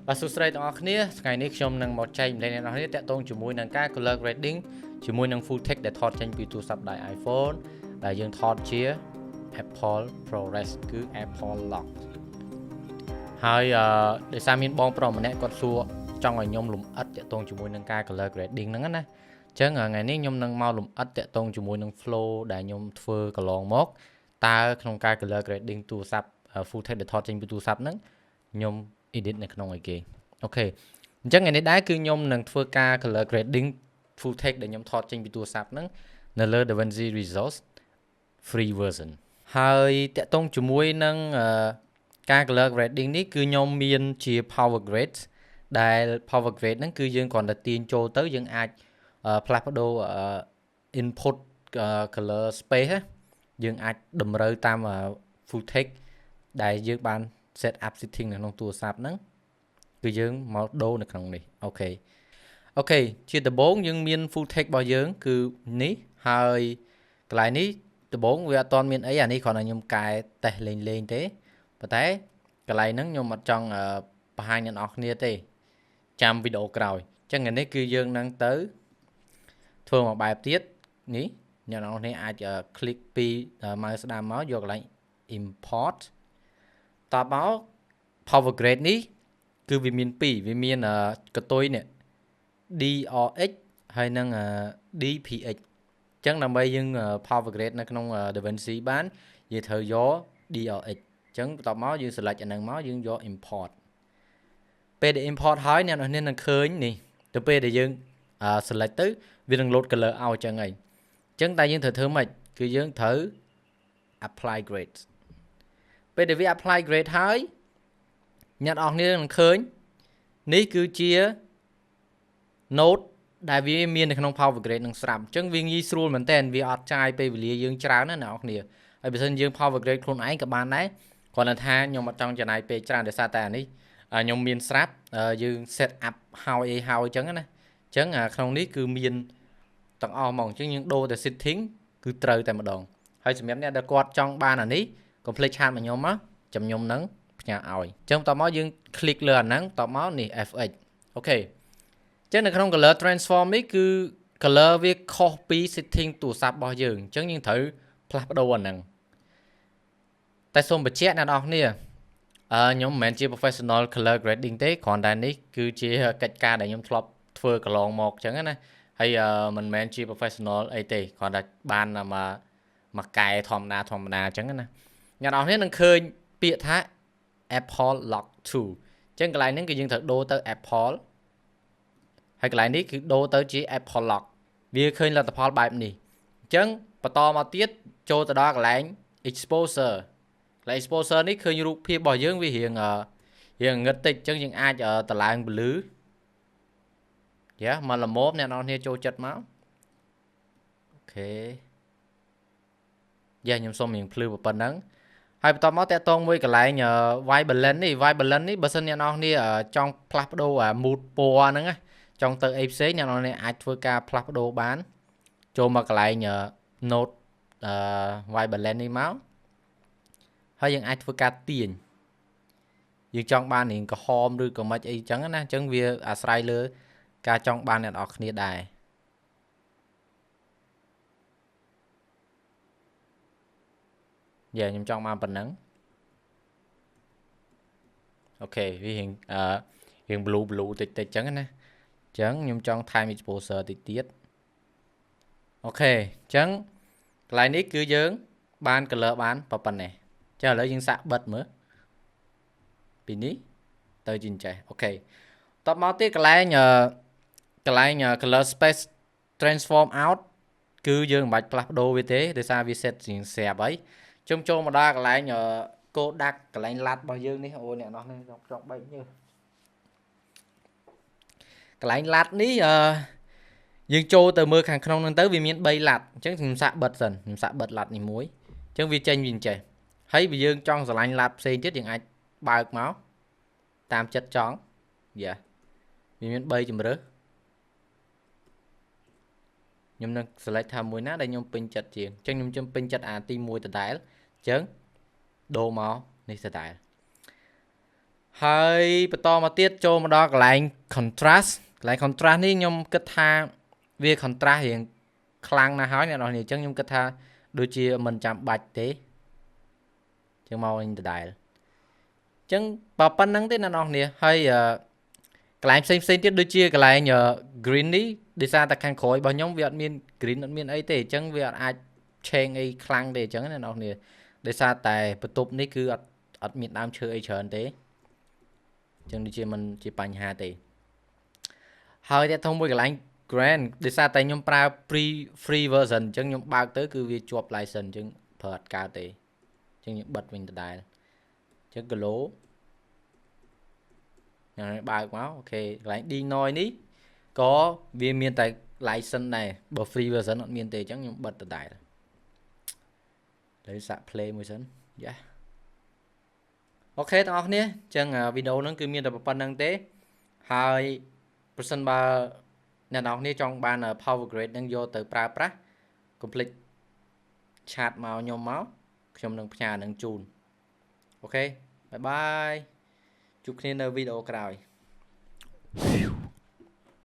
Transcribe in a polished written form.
បាទសួស្តីទាំងអស់គ្នាថ្ងៃនេះខ្ញុំនឹងមកចែកម្លែកអ្នកនរគ្នាតាក់ទងជាមួយនឹងការ color grading ជាមួយនឹង footage ដែលថតចេញពីទូរស័ព្ទដៃ iPhone ដែលយើងថតជា Apple ProRes គឺ Apple Log ហើយអឺដោយសារមានបងប្រុសម្នាក់គាត់សួរចង់ឲ្យខ្ញុំលំអិតតាក់ទងជាមួយនឹងការ color grading ហ្នឹងណាអញ្ចឹងថ្ងៃនេះខ្ញុំនឹងមកលំអិតតាក់ទងជាមួយនឹង flow ដែលខ្ញុំធ្វើកន្លងមកតើក្នុងការ color grading ទូរស័ព្ទ footage ដែលថតចេញពីទូរស័ព្ទហ្នឹងខ្ញុំ edit នៅក្នុងអីគេOK អញ្ចឹងថ្ងៃនេះដែរគឺខ្ញុំនឹងធ្វើការ color grading footage ដែលខ្ញុំថតចេញពីទូរស័ព្ទហ្នឹងនៅលើ DaVinci Resolve free version ហើយតាក់ទងជាមួយនឹងការ color grading នេះគឺខ្ញុំមានជា power grade ដែល power grade ហ្នឹងគឺយើងគ្រាន់តែទាញចូលទៅយើងអាចផ្លាស់ប្ដូរ input color space យើងអាចតម្រូវតាម footage ដែលយើងបាន set up setting នៅក្នុងទូរស័ព្ទហ្នឹងគឺយើងមកដូរនៅក្នុងនេះOK ជាដំបូងយើងមាន footage របស់យើងគឺនេះហើយកន្លែងនេះដំបូងវាអត់ទាន់មានអីអានេះគ្រាន់តែខ្ញុំកែតេស្តលេងលេងទេប៉ុន្តែកន្លែងហ្នឹងខ្ញុំអត់ចង់បង្ហាញអ្នកនរគ្នាទេចាំវីដេអូក្រោយអញ្ចឹងថ្ងៃនេះគឺយើងនឹងទៅធ្វើមួយបែបទៀតនេះអ្នកនរគ្នាអាច click ពី mouse ស្ដាំមកយកកន្លែង import តបមក power grade នេះគឺវាមាន2វាមានកតុយនេះ DRX ហើយនិង DPX អញ្ចឹងដើម្បីយើង power grade នៅក្នុង DaVinci បានយើងត្រូវយក DRX អញ្ចឹងបន្ទាប់មកយើង select អាហ្នឹងមកយើងយក import ពេលដែល import ហើយអ្នកនរគ្នានឹងឃើញនេះទៅពេលដែលយើង select ទៅវានឹង load color ឲ្យអញ្ចឹងហើយអញ្ចឹងតែយើងត្រូវធ្វើម៉េចគឺយើងត្រូវ apply grades ពេលដែលវា apply grade ហើយអ្នកនរគ្នានឹងឃើញនេះគឺជា node ដែលវាមាននៅក្នុង power grade នឹងស្រាប់អញ្ចឹងវាងាយស្រួលមែនតើវាអត់ចាយពេលវេលាយើងច្រើនណាអ្នកនរគ្នាហើយបើសិនយើង power grade ខ្លួនឯងក៏បានដែរគ្រាន់តែថាខ្ញុំអត់ចង់ចំណាយពេលច្រើនដោយសារតែអានេះខ្ញុំមានស្រាប់យើង set up ហើយអីហើយអញ្ចឹងណាអញ្ចឹងក្នុងនេះគឺមានទាំងអស់ហ្មងអញ្ចឹងយើងដូរតែ setting គឺត្រូវតែម្ដងហើយសម្រាប់អ្នកដែលគាត់ចង់បានអានេះកុំភ្លេច chat មកខ្ញុំមកចាំខ្ញុំនឹងផ្ញើឲ្យអញ្ចឹងបន្ទាប់មកយើង click លើអាហ្នឹងបន្ទាប់មកនេះ FX OK អញ្ចឹងនៅក្នុង color transform នេះគឺ color វាខុសពី setting ទូរស័ព្ទរបស់យើងអញ្ចឹងយើងត្រូវផ្លាស់ប្ដូរអាហ្នឹងតែសូមបញ្ជាក់អ្នកនរគ្នាអឺខ្ញុំមិនមែនជា professional color grading ទេគ្រាន់តែនេះគឺជាកិច្ចការដែលខ្ញុំធ្លាប់ធ្វើកន្លងមកអញ្ចឹងណាហើយមិនមែនជា professional អីទេគ្រាន់តែបានមកមកកែធម្មតាធម្មតាអញ្ចឹងណាអ្នកនរគ្នានឹងឃើញពាក្យថា Apple Log 2អញ្ចឹងកន្លែងហ្នឹងគឺយើងត្រូវដូរទៅ Apple ហើយកន្លែងនេះគឺដូរទៅជា Apple Log វាឃើញលទ្ធផលបែបនេះអញ្ចឹងបន្តមកទៀតចូលទៅដល់កន្លែង exposure កន្លែង exposure នេះឃើញរូបភាពរបស់យើងវារៀងរៀងងឹតតិចអញ្ចឹងយើងអាចតម្លើងពលឺយ៉ាមកល្មមអ្នកនរគ្នាចូលចិត្តមក OK យ៉ាខ្ញុំសុំរៀងភ្លឺប៉ុណ្ណឹងហើយបន្ទាប់មកតាក់ទងមួយកន្លែង white balance នេះ white balance នេះបើសិនអ្នកនរគ្នាចង់ផ្លាស់ប្ដូរអា mood ពណ៌ហ្នឹងណាចង់ទៅអីផ្សេងអ្នកនរគ្នាអាចធ្វើការផ្លាស់ប្ដូរបានចូលមកកន្លែង node white balance នេះមកហើយយើងអាចធ្វើការទាញយើងចង់បានរៀងក្រហមឬក៏មិនអីចឹងណាអញ្ចឹងវាអាស្រ័យលើការចង់បានអ្នកនរគ្នាដែរយ៉ាខ្ញុំចង់បានប៉ុណ្ណឹង OK វារៀងអឺរៀង blue blue តិចតិចចឹងណាអញ្ចឹងខ្ញុំចង់ថែម exposure តិចទៀត OK អញ្ចឹងកន្លែងនេះគឺយើងបាន color បានប៉ុណ្ណេះចឹងឥឡូវយើងសាកបិទមើលពីនេះទៅជាចេះ OK តបមកទៀតកន្លែង color space transform out គឺយើងមិនបាច់ផ្លាស់ប្ដូរវាទេដោយសារវា set ជាងស្រាប់ហើយជុំចូលមកដល់កន្លែង Kodak កន្លែង LUT របស់យើងនេះអូអ្នកនរនេះចង់ចង់បែកញើសកន្លែង LUT នេះអឺយើងចូលទៅមើលខាងក្នុងហ្នឹងទៅវាមាន3 LUT អញ្ចឹងខ្ញុំសាកបិទសិនខ្ញុំសាកបិទ LUT នេះមួយអញ្ចឹងវាចេញវាអញ្ចេះហើយបើយើងចង់ស្រឡាញ់ LUT ផ្សេងទៀតយើងអាចបើកមកតាមចិត្តចង់យ៉ាវាមាន3ជំរើសខ្ញុំនឹង select ថាមួយណាដែលខ្ញុំពេញចិត្តជាងអញ្ចឹងខ្ញុំជិះពេញចិត្តអាទី1ដដែលអញ្ចឹងដូរមកនេះដដែលហ ហើយបន្តមកទៀតចូលមកដល់កន្លែង contrast កន្លែង contrast នេះខ្ញុំគិតថាវា contrast រៀងខ្លាំងណាស់ហើយអ្នកនរគ្នាអញ្ចឹងខ្ញុំគិតថាដូចជាមិនចាំបាច់ទេចឹងមកវិញដដែលអញ្ចឹងបើប៉ុណ្្នឹងទេអ្នកនរគ្នាហើយកន្លែងផ្សេងផ្សេងទៀតដូចជាកន្លែង green នេះដោយសារតែខាងក្រោយរបស់ខ្ញុំវាអត់មាន green អត់មានអីទេអញ្ចឹងវាអត់អាច change អីខ្លាំងទេអញ្ចឹងណាអ្នកនរគ្នាដោយសារតែបន្ទប់នេះគឺអត់មានដើមឈើអីច្រើនទេអញ្ចឹងដូចជាមិនជាបញ្ហាទេហើយតើធំមួយកន្លែង grain ដោយសារតែខ្ញុំប្រើ free version អញ្ចឹងខ្ញុំបើកទៅគឺវាជាប់ license អញ្ចឹងប្រើអត់កើតទេអញ្ចឹងខ្ញុំបិទវិញដដែលអញ្ចឹង glow ញ៉ាំបើកមក OK កន្លែង denoise នេះក៏វាមានតែ license ដែរបើ free version អត់មានទេអញ្ចឹងខ្ញុំបិទដដែលលើសាក់ play មួយសិនយ៉ា OK ទាំងអស់គ្នាអញ្ចឹងវីដេអូហ្នឹងគឺមានតែប៉ុណ្្នឹងទេហើយប្រសិនបើអ្នកនរគ្នាចង់បាន power grade ហ្នឹងយកទៅប្រើប្រាស់កុំភ្លេច chat មកខ្ញុំមកខ្ញុំនឹងផ្ញើនឹងជូន OK bye bye ជួបគ្នានៅវីដេអូក្រោយ។